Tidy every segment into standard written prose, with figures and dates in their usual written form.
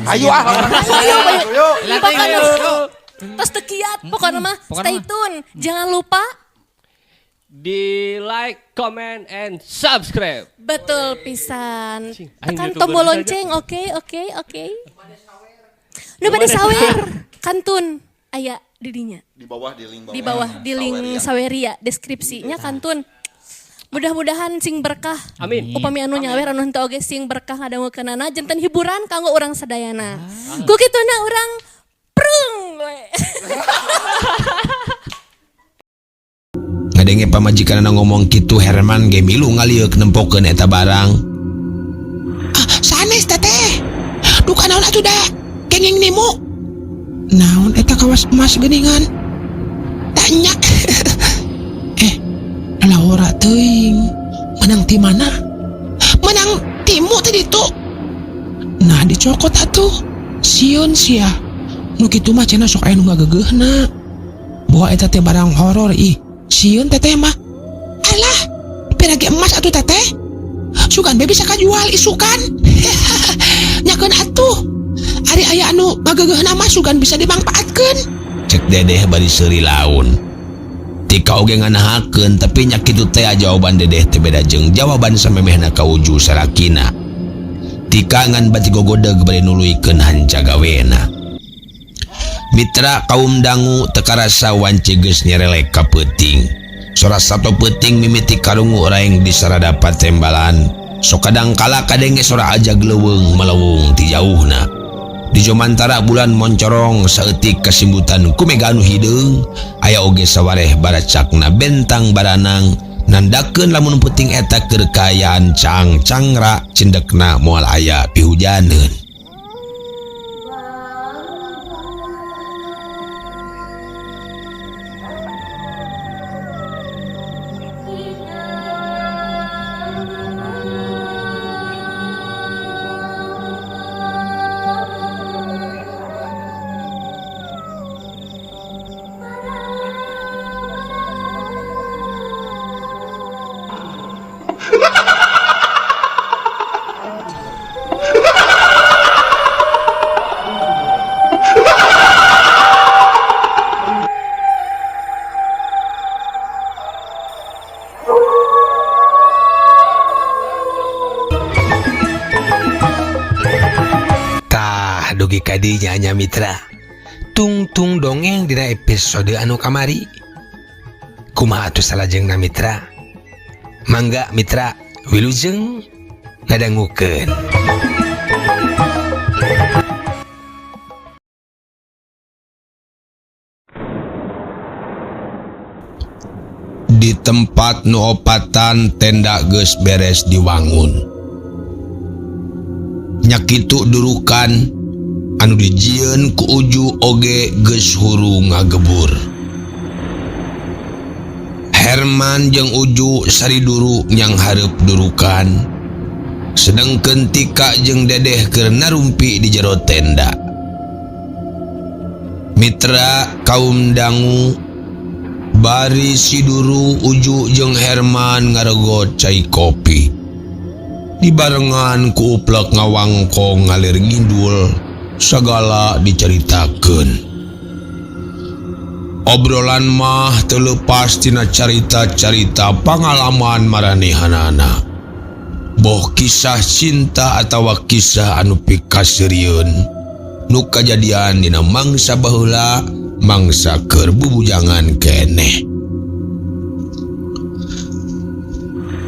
Ayo ah. Ayo, ayo. Ayo. Pokoknya tos teu kiat, pokoknya mah Pokoknya stay mah. tune. Jangan lupa Di like, comment, and subscribe. betul pisan. Cing, aing Tekan YouTuber tombol saja. lonceng, oke, oke, oke. Nu bade sawer, kantun aya di dinya. Di bawah di link bawah. Di bawah di link Saweria. Saweria deskripsinya kantun. Mudah-mudahan sing berkah. Amin. Upami anu nyawer anu henteu oge sing berkah ngadangukeunana janten hiburan kanggo urang sadayana. Ku kituna urang prung we. Ngadenge pamajikanana ngomong kitu Herman ge milu ngalieuk nempokeun eta barang. Ah, sanes teteh. Duka naon atuh da? Kenging nimu. Naon eta kawas emas geuningan? Tanya. Eh, laura teuing. Menang ti mana? Menang timu tadi tu. Nah, dicokot atuh. Sieun sia. Nu kitu mah cenah sok aya nu ngagegeuhna. Bahwa eta teh barang horor ih. Sieun teteh mah. Alah, pirage emas atuh teteh. Sugan be bisa kajual isukan. Nyakeun atuh. Ari aya anu ngagegeuhna mah sugan bisa dimangpaatkeun. Cek Dedeh bari seuri laun. Tika oge nganahakeun tapi nya kitu teh jawaban Dedeh teh beda jeung jawaban samemehna ka Uju salakina. Tika ngan bati gogodeg bari nuluykeun hanca gawena. Mitra kaum dangu teu karasa wanci geus nyerelek ka peuting. Sora sato peuting mimiti karungu raeng di sarada patembalan. Sok kadang kala kadenge sora ajag leuweung melewung ti jauhna. Di jomantara bulan moncorong saeutik kasimbutan ku mega anu hideung, aya oge sawareh baracakna bentang baranang nandakeun lamun peuting eta keur kaayaan caang cangra cindekna moal aya pihujaneun. Tah dugi ka dinya nya mitra. Tungtung dongeng dina episode anu kamari. Kumaha atuh salajengna mitra? Mangga mitra wilujeng ngadangukeun. Di tempat nu opatan tenda geus beres diwangun. Nya kitu durukan anu dijieun ku Uju oge geus huru ngagebur. Herman jeung Uju sari duru nyang hareup durukan. Sedengkeun Tika jeung Dedeh keur narumpi di jero tenda. Mitra kaum dangu bari si Duru Uju jeung Herman ngaregot cai kopi. Dibarengan ku uplek ngawangkong ngalir ngidul sagala dicaritakeun. Obrolan mah teu leupas tina carita-carita pangalaman maranehanana. Boh kisah cinta atawa kisah anu pikaseurieun nu kajadian dina mangsa baheula mangsa keur bubujangan keneh.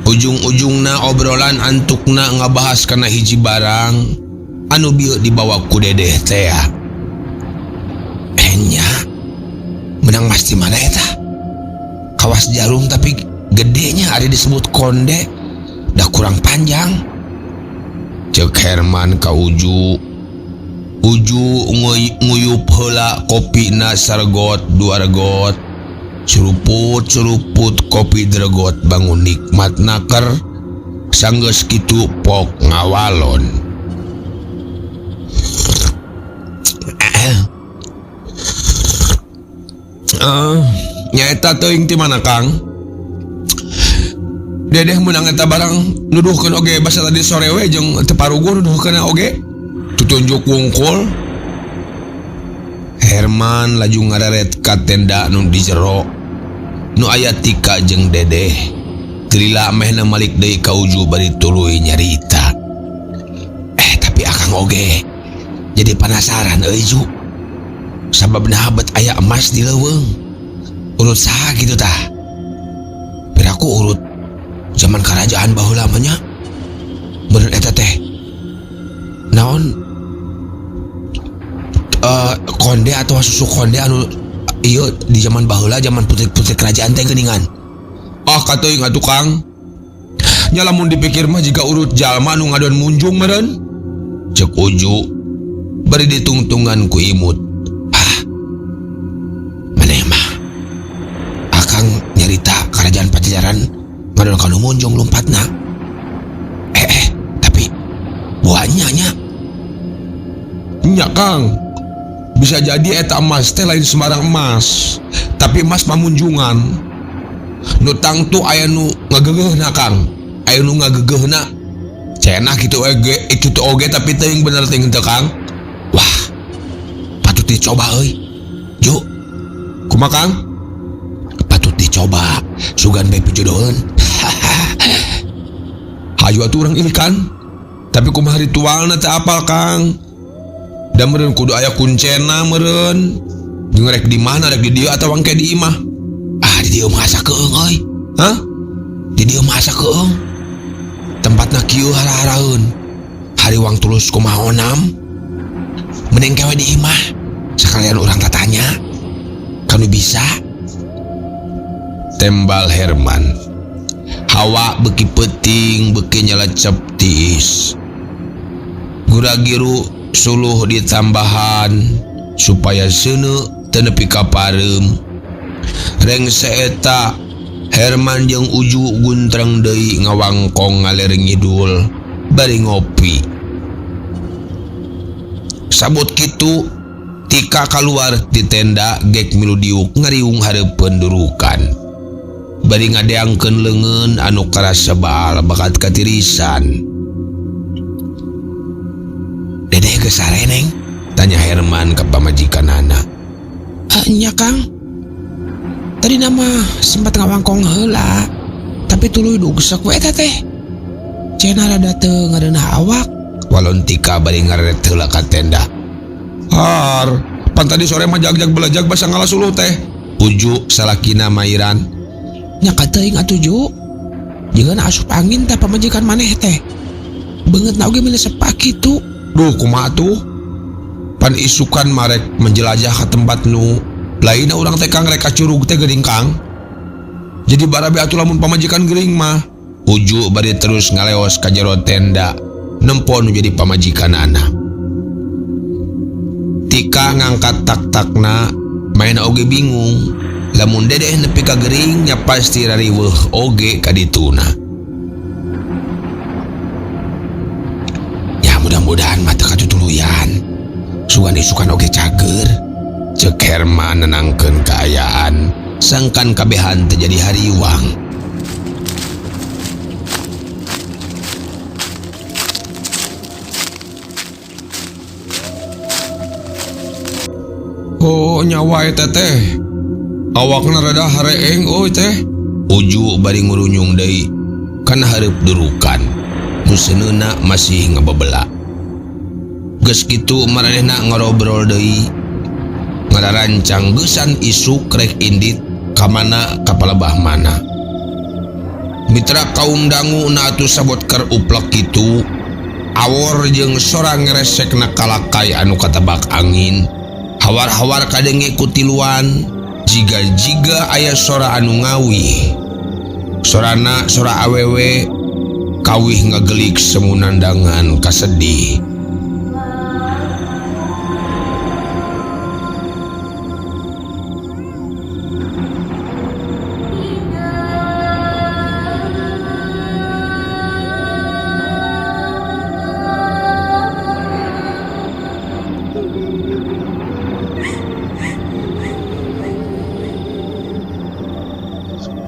Ujung-ujungna obrolan antukna ngabahas kana hiji barang anu bieu dibawa ku Dedeh tea. Enya menang pasti mana eta? Kawas jarum tapi gedenya ari disebut konde dah kurang panjang. Cek Herman ka Uju. Uju nguyup heula kopina sargot dua regot. Seruput-seruput kopi dregot bangun nikmat naker. Sanggeus kitu pok ngawalon. Nyaeta teuing ti mana Kang? Dedeh meunang eta barang nuduhkeun oge basa tadi sore we jeung teu paruguh nuduhkeun oge. Petunjuk wungkul. Herman laju ngareret ka tenda nu di jero nu aya Tika jeung Dedeh. Teu lila mehna malik deui ka Uju bari tuluy nyarita. Tapi akang oge jadi penasaran euy Ju. Sabab naha bet aya emas di leuweung. Urut saha kitu tah? Piraku urut zaman kerajaan baheula mah nya. Meureun eta teh naon? Konde atau susu konde anu ieu di zaman baheula, zaman putri-putri kerajaan teh geuningan. Ah, kateuing atuh Kang. Nya lamun dipikir mah jiga urut jalma anu ngadon munjung meureun. Ceuk Uju bari ditungtungan ku imut. Hah. Maneh mah akang nyarita kerajaan Pajajaran ngadon kanu munjung lompatna. Tapi buahnya nya. Nya Kang. Bisa jadi eta emas teh lain sembarang emas, tapi emas pamunjungan. Nu tangtu aya nu ngagegehna Kang, aya nu ngagegehna. Cenah kitu oge, kitu oge tapi teuing bener teuing teu Kang. Wah, patut dicoba euy. Ju, kumaha Kang? Patut dicoba, sugan bae pijodoheun. Hayu atuh urang ilikan. Tapi kumaha ritualna teh apal Kang? Da meureun kudu aya kuncena meureun. Jeung rek di mana, rek di dieu atawa engke di imah? Ah, di dieu mah asa keung euy. Hah? Di dieu mah asa keung. Tempatna kieu hara-haraeun. Hariwang tulus kumaha onam? Mending kewe di imah. Sakalian urang tatanya. Kanu bisa. Tembal Herman. Hawa beuki peuting, beuki nyelecep tiis. Guragiru suluh ditambahan supaya seuneu teu nepi ka pareum. Rengse eta Herman jeung Uju guntreng deui ngawangkong ngaler ngidul bari ngopi. Sabut kitu Tika kaluar ti tenda gek milu diuk ngariung hareupeun durukan. Bari ngadeangkeun leungeun anu karasa baal bakat katirisan. Dedeh geus sare neng? Tanya Herman ka pamajikanana. Nya Kang. Tadi nama sempat ngawangkong heula, tapi tuluy dugesek we eta teh. Cenah rada teu ngareunah awak. Walon Tika bari ngareret heula ka tenda. Har, pan tadi sore mah jag-jag belajag basa ngalah suluh teh. Uju salakina mairan. Nya kateuing atuh Ju. Jeung asup angin teh pamajikan maneh teh. Beungeutna oge milih sepak kitu. Duh, kumaha tuh? Pan isukan marek menjelajah ke tempat nu lainna urang teh Kang rek ka curug teh geuning Kang. Jadi barabe atuh lamun pamajikan geuring mah. Uju bari terus ngaleos ka jero tenda nempo nu jadi pamajikanana. Tika ngangkat tak-takna, main oge bingung. Lamun dedeh nepi ka gering nya pasti rariweuh oge ka dituna. Ya mudah-mudahan mah teu katutuluyan. Sugan isukan oge cager. Ceuk Herman nenangkeun kaayaan, sangkan kabehan teu jadi hariwang. Oh nyawa eta teh. Awakna rada hareeng euy teh. Uju bari ngurunyung deui kana hareup durukan. Nu seuneuna masih ngabebela. Geus kitu maranehna ngarobrol deui. Ngararancang geusan isuk rek indit ka mana ka palebah mana. Mitra kaum dangu na atuh sabot keur uplek kitu. Awor jeung sora ngeresekna kalakai anu katabak angin. Hawar-hawar kadenge ku tiluan, jiga-jiga aya sora anu ngawih. Sorana sora awewe kawih ngagelik semunandangan kasedih.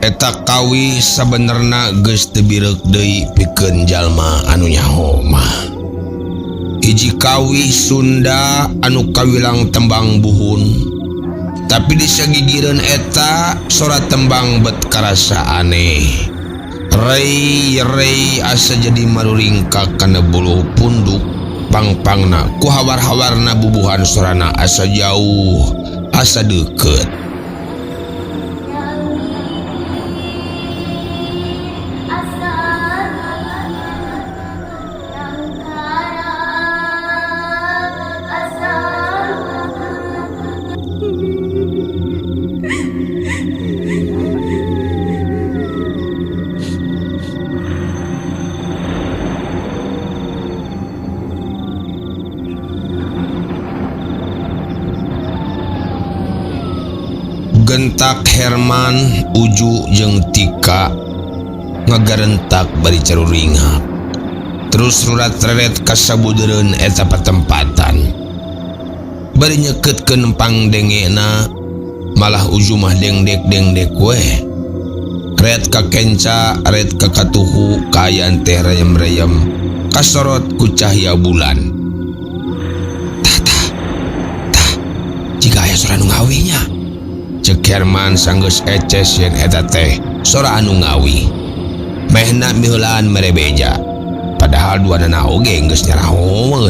Eta kawih sabenerna geus teu bireuk deui pikeun jalma anu nyaho mah. Hiji kawih Sunda anu kawilang tembang buhun. Tapi di sagigireun eta sora tembang bet karasa aneh. Rei rei asa jadi maruringkak kana buluh punduk pangpangna ku hawar-hawarna bubuhan sorana asa jauh asa deukeut. Gentak Herman, Uju jeung Tika ngagarentak bari caruringak. Terus rurat-reret kasabudeureun eta patempatan. Bari nyeketkeun pangdengena, malah Uju mah dengdek-dengdek weh. Ret ka kenca, ret ka katuhu, kaayaan teh reyem-reyem, kasorot ku cahya bulan. Tah tah, tah, jiga aya sora nu ngawih nya. Cek Herman sanggeus eces yen eta teh sora anu ngawih. Mehna miheulaan mere beja. Padahal duanana oge geus nyarahoeun.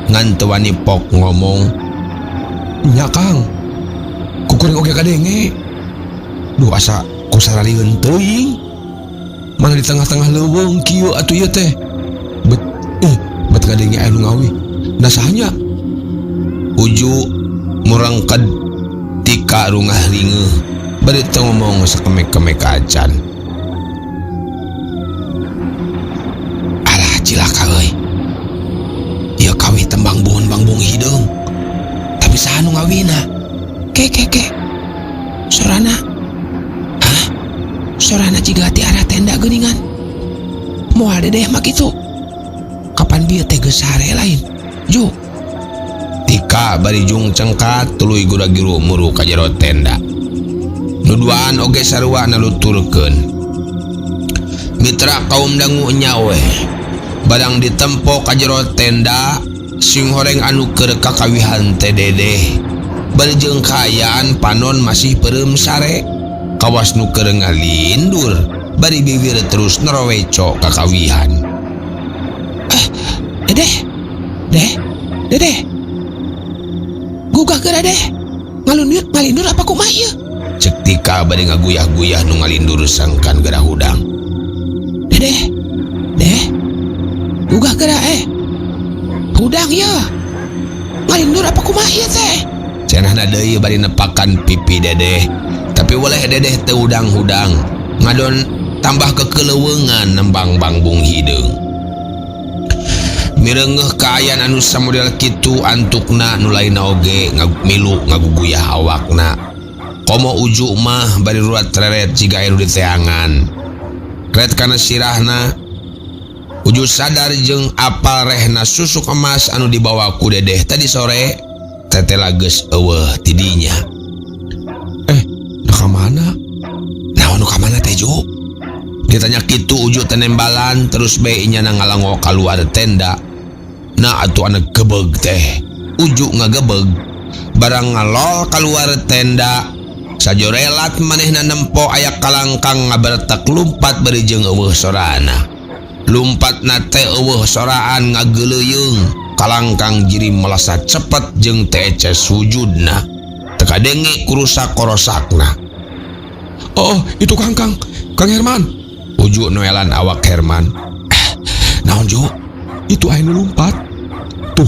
Ngan teu wani pok ngomong. Nya Kang, kukuring oge kadenge. Duh asa kusararieun teuing. Mana di tengah-tengah leuweung kieu atuh ieu teh. Bet bet kadenge aya nu ngawih. Nah sahanya? Uju murangked Tika rungah ringeuh bari teu ngomong sakemek-kemek acan. Alah cilaka euy. Ieu kawih tembang buhun bangbung hideung. Tapi saha nu ngawihna? Ke ke ke. Sorana. Hah? Sorana jiga ti arah tenda geuningan. Moal dedeh mah kitu. Kapan bieu teh geus sare lain? Ju. Tika bari jung cengkat tuluy gura-giru muru ka jero tenda. Nu duaan oge sarua naluturkeun. Mitra kaum dangu nya weh. Barang ditempo ka jero tenda, sing horeng anu keur kakawihan teh dedeh. Bari jeung kaayaan panon masih peureum sare. Kawas nu keur ngalindur, bari bibir terus neroweco kakawihan. Dedeh. Deh, dedeh. Gugah geura deh. Ngalindur, ngalindur apa kumaha ieu? Cek Tika bari ngaguyah-guyah nu ngalindur sangkan geura hudang. Dedeh. Deh. Gugah geura Hudang ieu. Ngalindur apa kumaha ieu teh? Cenahna deui bari nepakan pipi dedeh. Tapi weleh dedeh teu hudang-hudang. Ngadon tambah kekeleuweungan nembang bangbung hideung. Mireungeuh kaayaan anu samodel kitu antukna nu lainna oge milu ngaguguyah awakna. Komo Uju mah bari rurat reret jiga anu diteangan. Ret kana sirahna Uju sadar jeung apal rehna susuk emas anu dibawa ku dedeh tadi sore tetela geus eueuh tidinya. Nu ka mana? Naon nu ka mana teh Ju? Ditanya kitu Uju tenembalan terus bae inyana ngalango kaluar tenda. Nah atuh anak gebeg teh. Uju ngagebeg. Barang ngalol kaluar tenda. Sajorelat manehna nempo aya kalangkang ngabertek lumpat bari jeung eueuh sorana. Lumpatna teh eueuh soraan ngageuleuyeung. Kalangkang jiri melesat cepet jeung teh eces wujudna. Teu kadenge kurusak korosakna. Oh, itu Kang Kang. Kang Herman. Uju noelan awak Herman. Naon Ju? Itu aya nu lumpat. Tuh,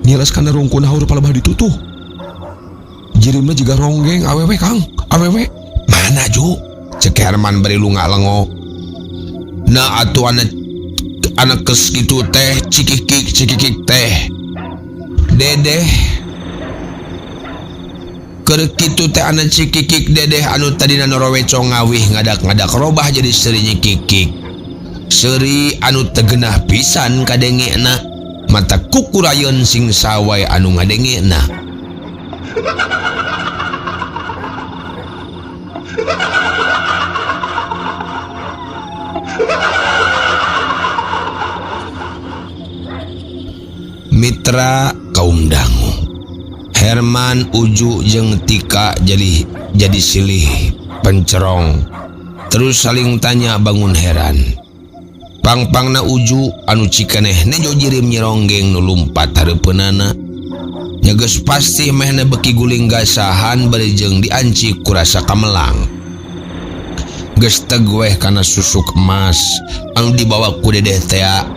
ngiles kana rungkun haur palebah ditu tuh. Jirimna jiga ronggeng awewe Kang, awewe. Mana Ju? Cek Herman bari lunga lengo. Nah atuh anak kes kitu teh cikikik cikikik teh. Dedeh keur kitu teh anak cikikik dedeh anu tadina noroweco ngawih ngadak-ngadak robah jadi seuri nyikikik. Seuri anu tegenah pisan kadengena mata kukurayeun sing sawai anu ngadengena. Mitra kaum dangu Herman Uju jeung Tika jadi silih pencerong terus saling tanya bangun heran. Pangpangna Uju anu cikeneh nejo jirim nyironggeng nu lumpat hareupeunana. Nya geus pasti mehna beki guling gasahan bari jeung dianci ku rasa kamelang. Geus tegueh kana susuk emas anu dibawa ku dedeh tea.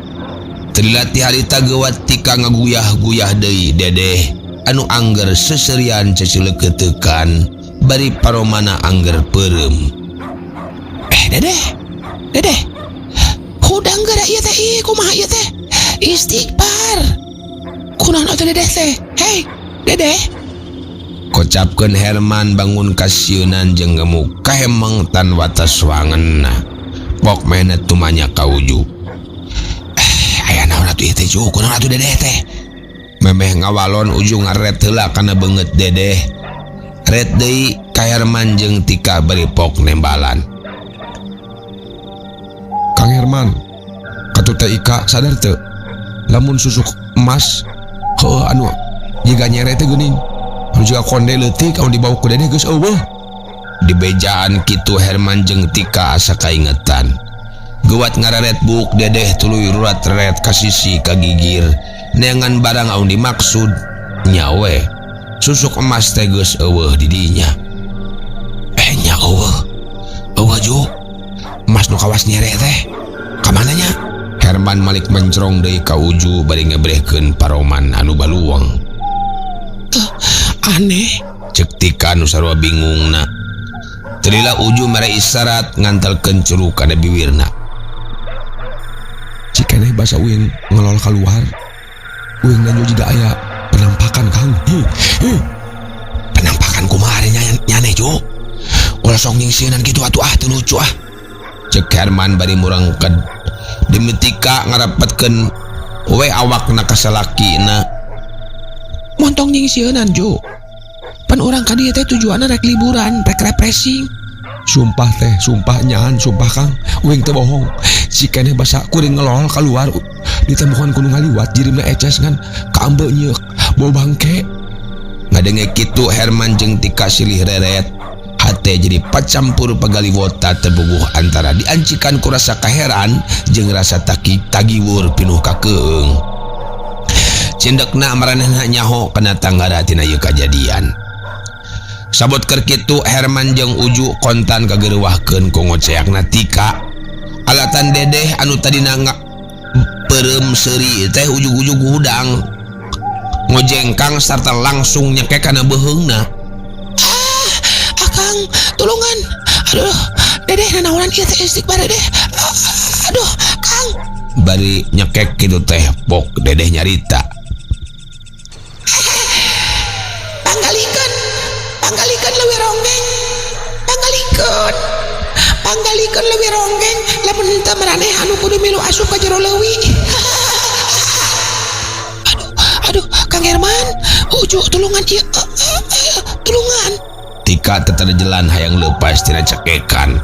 Teu lila ti harita geuwat Tika ngaguyah-guyah deui dedeh anu angger seserian cecileukeuteukan bari paromana angger peureum. Dedeh, dedeh, hudang geura ieu teh, ih kumaha ieu teh? Istighfar. Kunaon atuh dedeh teh? Hei, dedeh. Kocapkeun Herman bangun kasieunan jeung gemuk kahemeng tan watas wangenna. Pok mehna tumanya ka Uju. Aya naon atuh ieu teh, Ju? Kunaon atuh dedeh teh? Memeh ngawalon Uju ngaret heula kana beungeut dedeh. Ret deui ka Herman jeung Tika bari pok nembalan. Kang Herman, katuh teh Ika sadar teu? Lamun susuk emas heueuh anu jiga nyere teh geuning. Anu jiga konde leutik anu dibawa ku dedeh geus eueuh. Dibejaan kitu Herman jeung Tika asa kaingetan. Geuwat ngararet buuk dedeh tuluy rurat-reret ka sisi ka gigir. Neangan barang anu dimaksud nya we. Susuk emas teh geus eueuh di dinya. Nya eueuh. Eueuh Ju. Emas nu kawas nyere teh. Kamana nya? Herman malik mencerong deui ka Uju bari ngebrehkeun paroman anu baluang. Aneh, cek Tika nu sarua bingungna. Teu lila Uju mere isyarat ngantelkeun curug kana biwirna. Cikeneh basa uing ngelol keluar. Uing nanyo jiga aya penampakan Kang. Hi. Penampakan kumaha ari nyane Ju? Ulah sok nyingsieunan kitu atuh ah, teu lucu ah. Cek Herman bari murangked. Demi Tika ngarapetkeun we awakna ka salakina. Montong nyingsieunan Ju. Pan urang ka dieu teh tujuanna rek liburan, rek refreshing. Sumpah teh, sumpah nyaan, sumpah Kang, uing teu bohong. Cikeneh basa kuring ngelol keluar ditemukan kudu ngaliwat jirimna eces ngan kaambe nyeuk bau bangke. Ngadenge kitu Herman jeung Tika silih reret. Hate jadi pacampur pagaliwota terbuguh antara diancikan ku rasa kaheran jeung rasa tagiwur pinuh kakeung. Cindekna maranehna nyaho kana tanggara tina ieu kajadian. Sabot keur kitu Herman jeung Uju kontan kagereuwahkeun ku ngoceakna Tika. Alatan dedeh anu tadina peureum seuri teh ujug-ujug hudang. Ngojengkang sarta langsung nyekek kana beuheungna. Akang, tulungan. Aduh, dedeh nanaonan ieu teh istighfar dedeh. Aduh, Kang. Bari nyekek kitu teh pok dedeh nyarita. Panggalikeun, panggalikeun leuwih ronggeng. Panggalikeun. Panggalikeun leuwih ronggeng lamun henteu maraneh anu kudu milu asup ka jero leuwi. Aduh, aduh, Kang Herman, Uju tulungan ieu. Tulungan. Tika teterjelan hayang leupas tina cekekan.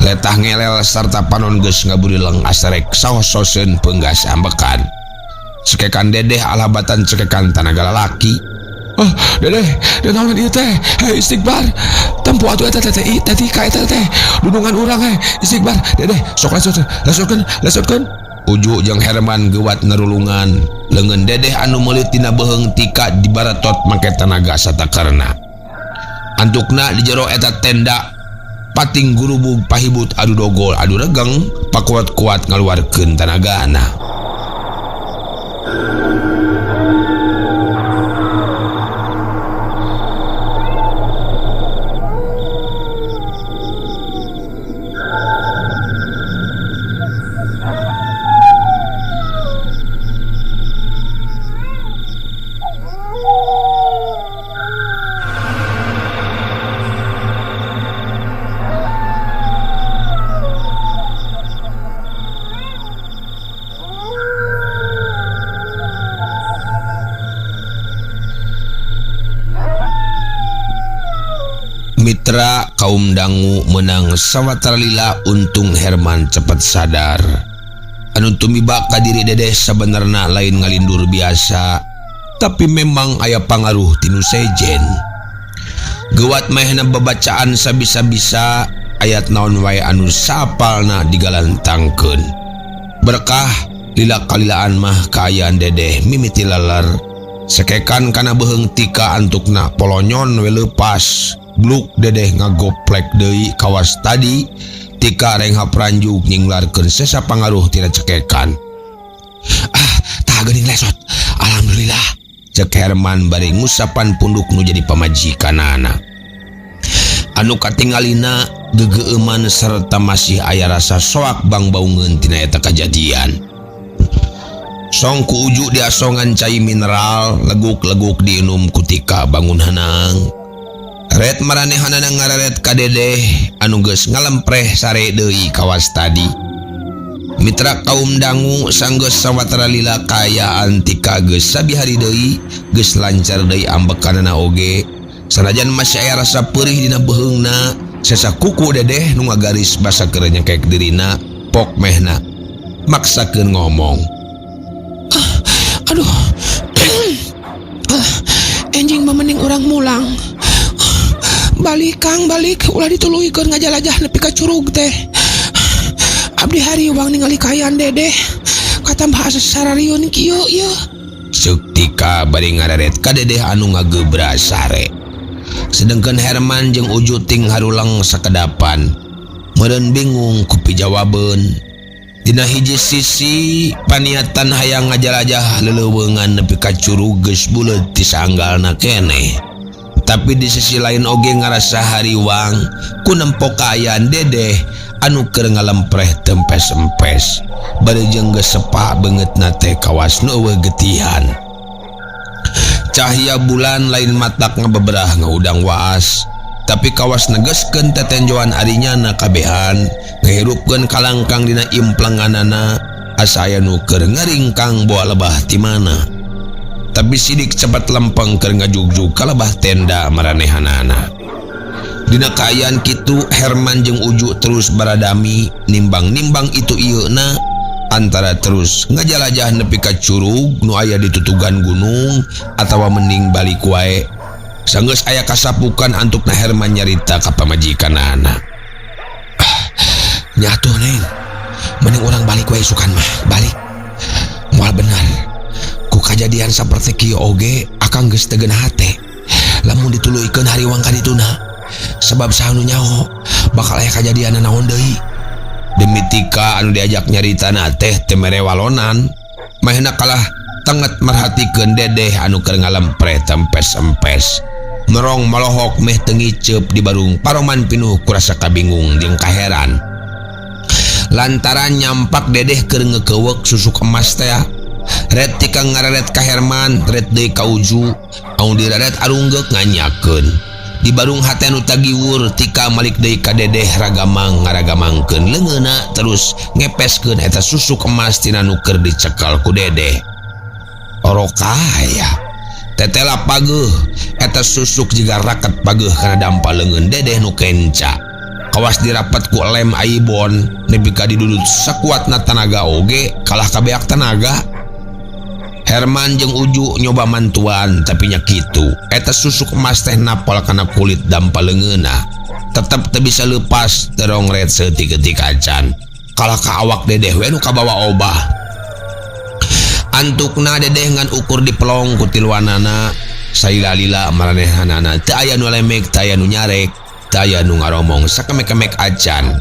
Letah ngelel sarta panon geus ngaburileng asarek saos-soseun peunggas ambekan. Cekekan dedeh alabatan cekekan tanaga lalaki. Oh, dedeh, dedeh naon ieu teh? Hei, istighfar. Tempo atuh eta teh teh Tika eta teh. Dudungan urang hei, istighfar. Dedeh, sok lesotkeun, lesotkeun, lesotkeun. Uju jeung Herman geuwat nerulungan. Leungeun dedeh anu meulit dina beuheung Tika dibaratot make tanaga satakerna. Antukna di jero eta tenda pating gurubug pahibut adu dogol adu regeng pakuat-kuat ngaluarkeun tanagana. Mitra kaum dangu menang sawatara lila untung Herman cepat sadar. Anu tumiba ka diri Dedeh sabenerna lain ngalindur biasa, tapi memang aya pangaruh tinu sejen. Gewat mahna babacaan sabisa-bisa ayat naon wae anu sapalna digalantangkeun. Berkah lila kalilaan mah kaayaan Dedeh mimiti laler. Sekekan kana beuheung Tika antukna polonyon we leupas. Bluk Dedeh ngagoplek deui kawas tadi. Tika renghap ranjuk nyinglarkeun sesa pangaruh tina cekekan. Ah, tah geuning lesot. Alhamdulillah. Cek Herman bari ngusapan punduk nu jadi pamajikanana. Anu katingalina gegeueuman serta masih aya rasa soak bangbaungeun tina eta kajadian. Song ku Uju diasongan cai mineral leguk-leguk diinum ku Tika bangun hanang. Ret maranehanana ngareret ka Dedeh anu geus ngalempreh sare deui kawas tadi. Mitra kaum dangu sanggeus sawatara lila kaayaan Tika geus sabihari deui geus lancar deui ambekanana oge. Sanajan masih aya rasa peurih dina beuheungna, sesa kuku Dedeh nu ngagaris basa keur nyekek dirina pok mehna maksakeun ngomong. Aduh. Enjing mah mending urang mulang. Balik Kang, balik ulah dituluykeun ngajalajah nepi ka curug teh. Abdi hariwang ningali kaayaan Dedeh. Katambah asa sarariun kieu ieu. Ceuk Tika bari ngareret ka Dedeh anu ngagebra sare. Sedengkeun Herman jeung Uju ting harulang sakedapan. Meureun bingung ku pijawabeun. Dina hiji sisi paniatan hayang ngajalajah leleuweungan nepi ka curug geus buleut ti saanggalna keneh. Tapi di sisi lain oge ngarasa hariwang ku nempo kaayaan Dedeh anu keur ngalempreh tempes-empes. Bari jeung geus sepa beungeutna teh kawas nu eueuh getihan. Cahya bulan lain matak ngabeberah ngaudang waas, tapi kawas negeskeun tetenjoan arinyana kabehan, ngahirupkeun kalangkang dina implenganana asa aya nu keur ngaringkang boa lebah ti mana. Tapi sidik cepat lempeng keur ngajugjug ka lebah tenda maranehanana. Dina kaayaan kitu Herman jeung Uju terus baradami nimbang-nimbang itu ieuna antara terus ngajalajah nepi ka curug nu aya di tutugan gunung atawa mending balik wae. Sanggeus aya kasapukan antukna Herman nyarita ka pamajikanana. Ah, nyatuh Neng, mending urang balik wae sukan mah, balik. Moal bener. Ku kajadian saperti kieu oge akang geus teu geunah hate. Lamun dituluykeun hariwang ka dituna, sebab saha nu nyaho bakal aya kajadian naon deui. Demi Tika anu diajak nyaritana teh teu mere walonan. Mahna kalah tenget merhatikeun Dedeh anu keur ngalempreh tempes-empes. Merong molohok meh teu ngiceup di barung paroman pinuh ku rasa kabingung jeung kaheran. Lantaran nyampak Dedeh keur ngekeuweuk susuk emas teh. Ret Tika ngareret ka Herman, ret deui ka Uju, anu direret arunggeuk nganyakeun. Di barung hate nu tagiwur Tika malik deui ka Dedeh ragamang ngaragamangkeun leungeunna terus ngepeskeun eta susuk emas tina nu keur dicekal ku Dedeh. Orokaya tetela pageuh eta susuk jiga raket pageuh kana dampa leungeun Dedeh nu kenca. Kawas dirapat ku lem aibon nepi ka didudut sakuatna tanaga oge kalah kabeak tanaga. Herman jeung Uju nyoba mantuan tapi nya kitu. Eta susuk emas teh napal kana kulit dampa leungeunna. Tetep teu bisa leupas terongret saeutik-eutik acan. Kalah ka awak Dedeh we nu kabawa obah. Antukna Dedeh ngan ukur dipelong ku tiluanana. Salila-lila maranehanana teu aya nu lemek, teu aya nu nyarek, teu aya nu ngaromong sakemek-kemek acan.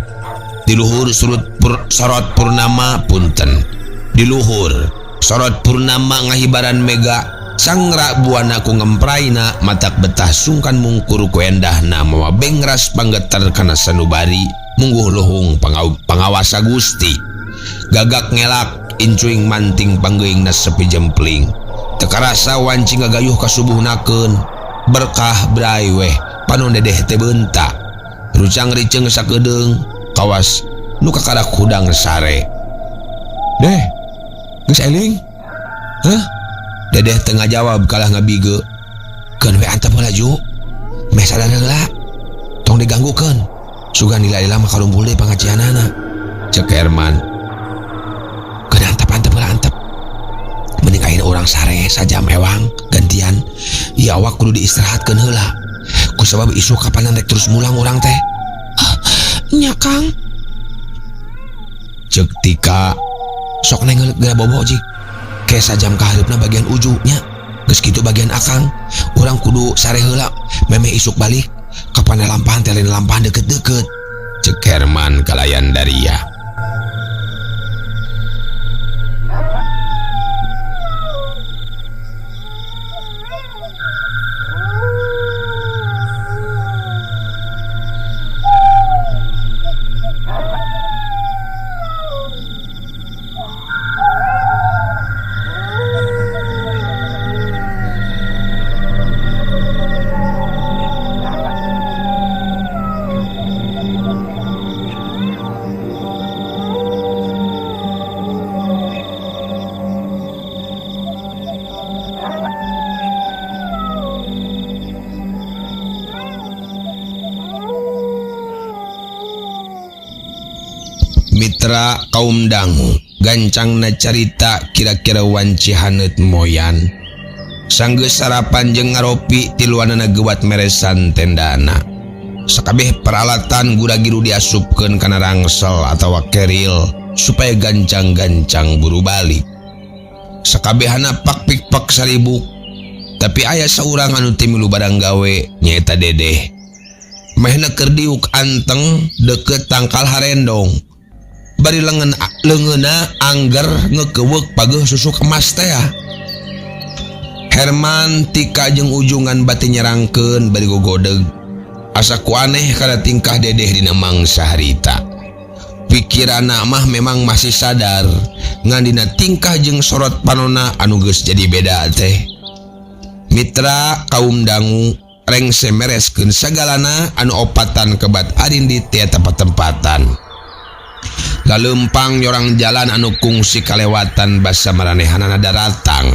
Di luhur surut pur, sorot purnama punten. Di luhur sorot purnama ngahibaran mega sangra buana ku ngempraina matak betah sungkan mungkur ku endahna mawa bengras panggeter kana sanubari mungguh luhung pangawasa Gusti. Gagak ngelak incuing manting panggeuingna sepi jempling. Teu karasa wanci ngagayuh ka subuhnakeun. Berkah brai weh panon Dedeh teh beunta. Rucang riceung sakedeung kawas nu kakarak hudang sare. Deh, geus eling? Hah? Dedeh teu ngajawab kalah ngabige. Keun we antep heula Ju. Meh sadar heula. Tong diganggukeun. Sugan lila-lila mah karumpul deui pangajianana. Cek Herman. Urang sare sajam ewang gantian. Ieu awak kudu diistirahatkeun heula. Kusabab isuk kapanan rek terus mulang urang teh. Ah, nya Kang. Ceuk Tika sok neng geura bobo jik. Ke sajam kahareupna bagian Uju nya. Geus kitu bagian Akang. Urang kudu sare heula memeh isuk balik. Kapan lampahan teh lain lampahan deket-deket. Cek Herman kalayan Daria. Mitra kaum dangu gancangna carita kira-kira wanci haneut moyan. Sanggeus sarapan jeung ngaropi tiluanana geuwat meresan tendana. Sakabeh peralatan gura-giru diasupkeun kana rangsel atawa keril supaya gancang-gancang buru balik. Sakabehana pak-pik-pak saribuk. Tapi aya saurang anu teu milu barang gawe nyaeta Dedeh. Mehna keur diuk anteng deukeut tangkal harendong. Bari leungeunna angger ngekeuweuk pageuh susuk emas teh. Herman Tika jeung Ujungan bati nyerangkeun bari gogodeg. Asa ku aneh kana tingkah Dedeh dina mangsa harita. Pikiranna mah memang masih sadar ngan dina tingkah jeung sorot panona anu geus jadi beda teh. Mitra kaum dangu rengse mereskeun sagalana anu opatan kebat arindi teh tempat-tempatan. Lalempang nyorang jalan anu kungsi kalewatan basa maranehanana daratang.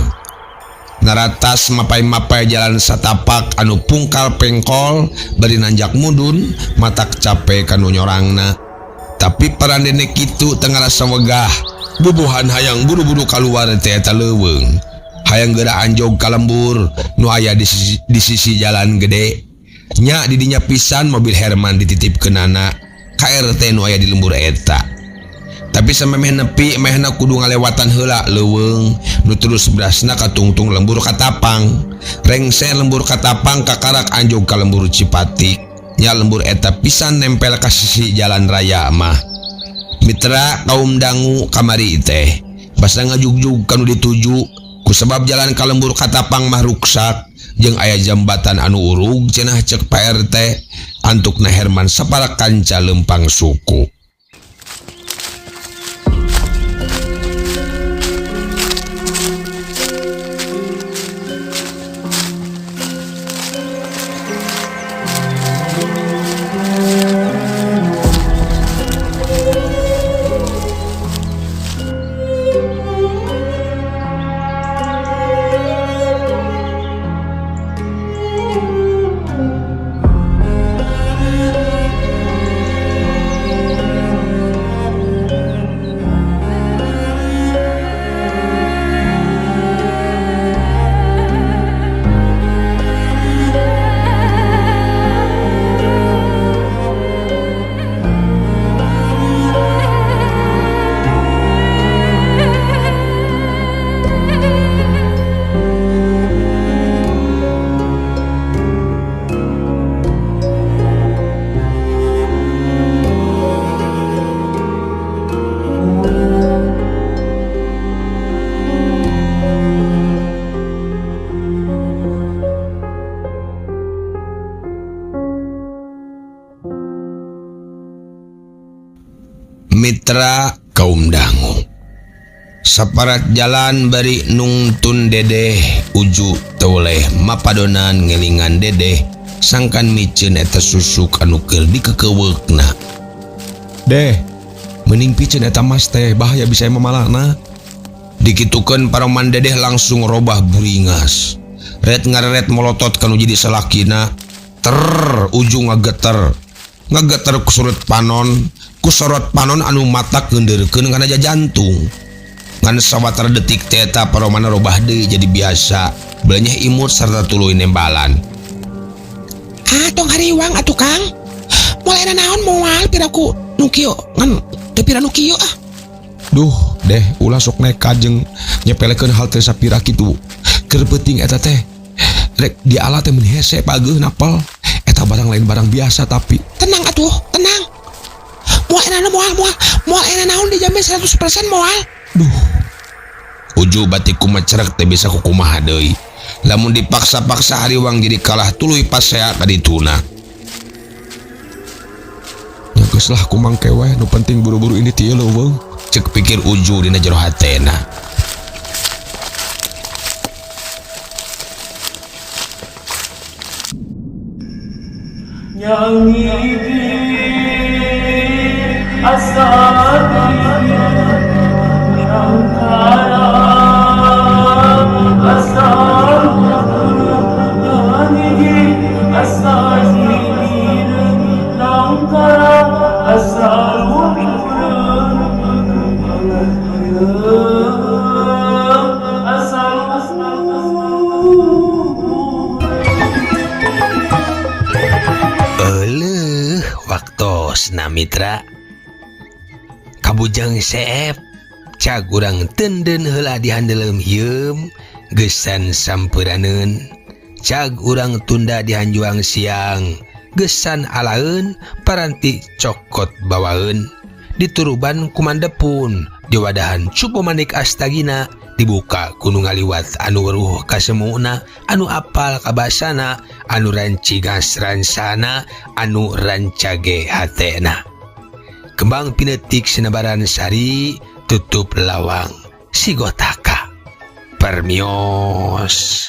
Naratas mapai-mapai jalan satapak anu pungkal pengkol bari nanjak mudun matak cape kanu nyorangna. Tapi parandene kitu teu ngarasa wegah. Bubuhan hayang buru-buru kaluar teh eta leuweung. Hayang geura anjog ka lembur nu aya di sisi jalan gede. Nya didinya pisan mobil Herman dititipkeunana ka RT nu aya di lembur eta. Tapi samemeh nepi mehna kudu ngalewatan heula leuweung nu terus berasna katungtung lembur Katapang. Rengse lembur Katapang kakarak anjog ka lembur Cipatik. Nya lembur eta pisan nempel ka sisi jalan raya mah. Mitra kaum dangu kamari teh basa ngajugjug kanu dituju kusabab jalan ka lembur Katapang mah ruksak jeung aya jambatan anu urug cenah ceuk Pak RT. Antukna Herman sapara kanca lempang suku. Mitra kaum dangu saparat jalan bari nungtun Dedeh Uju toleh mapadonan ngelingan Dedeh sangkan miceun eta susuk anu keur dikekeuweukna. Deh, mending piceun eta mas teh bahaya bisa mamalana. Dikitukeun paroman Dedeh langsung robah buringas. Ret ngareret molotot kanu jadi salakina. Ter Uju ngageter. Ngageter ku surut panon. Ku sorot panon anu matak ngeundeurkeun kana jantung. Ngan sawatara detik teh eta paromana robah deui jadi biasa, belenyeh imut sarta tuluy nembalan. Ah, tong hariwang atuh Kang. Moal aya naon moal piraku nu kieu ngan teu pira nu kieu ah. Duh, deh ulah sok nekat jeung nyepelekeun hal teu sapira kitu. Keur peuting eta teh. Rek diala teh mun hese pageuh napel. Eta barang lain barang biasa tapi tenang atuh, tenang. Moal aya naon moal moal moal aya naon dijamin 100% moal. Duh. Uju batik kumacerek teh bisa kukumaha deui. Lamun dipaksa-paksa hariwang jadi kalah tuluy pasea ka dituna. Ya geus lah kumang kewe nu penting buru-buru ini ti leuweung. Cek pikir Uju dina jero hatena. Euleuh waktosna mitra. Kabujang seep cag urang tenden heula dihandeleum hieum geusan sampeunaneun. Cag urang tunda dihanjuang siang geusan alaeun paranti cokot bawaeun. Dituruban kumandepun diwadahan cupu manik astagina dibuka kuno ngaliwat anu weruh kasemuna anu apal kabasana anu rancigas ransana anu rancage hatena. Kembang pinetik sinebaran sari tutup lawang sigotaka permios.